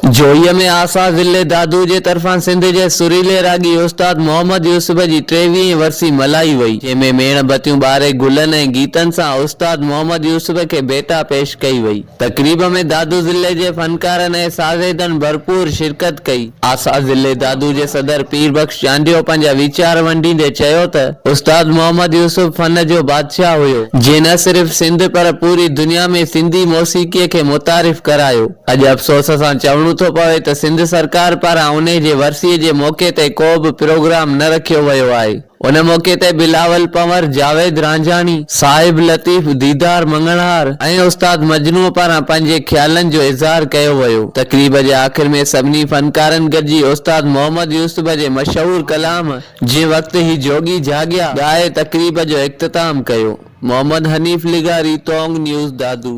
جوهيء ۾ آسا ضلعي دادو جي طرفان سنڌ جي سريلي راڳي استاد محمد يوسف جي ٽيويهين ورسي ملهائي وئي، جنهن ۾ ميڻ بتيون ٻاري گلن ۽ گيتن سان استاد محمد يوسف کي ڀيٽا پيش ڪئي وئي. تقريب ۾ دادو ضلعي جي فنڪارن ۽ سازيدن ڀرپور شرڪت ڪئي. آسا ضلعي دادو جي صدر پير بخش چانڊيو پنهنجا ويچار ونڊيندي چيو ته استاد محمد يوسف فن جو بادشاهه هيو، جنهن نه صرف سنڌ پر پوري دنيا ۾ سنڌي موسيقيء کي متعارف ڪرايو. اڄ افسوس سان چوڻو ٿو پوي ته سنڌ سرڪار پاران انهي جي ورسي جي موقعي تي ڪو به پروگرام نه رکيو ويو آهي. ان موقعي تي بلاول پنور، جاويد رانجهاڻي، صاحب لطيف، ديدار مڱڻهار ۽ استاد مجنوء پاران پنهنجي خيالن جو اظهار ڪيو ويو. تقريب جي آخر ۾ سڀني فنڪارن گڏجي استاد محمد يوسف جي مشهور ڪلام جنهن وقت هي جوڳي جاڳيا ڳائي تقريب جو اختتام ڪيو. محمد حنيف لغاري، تونگ نيوز، دادو.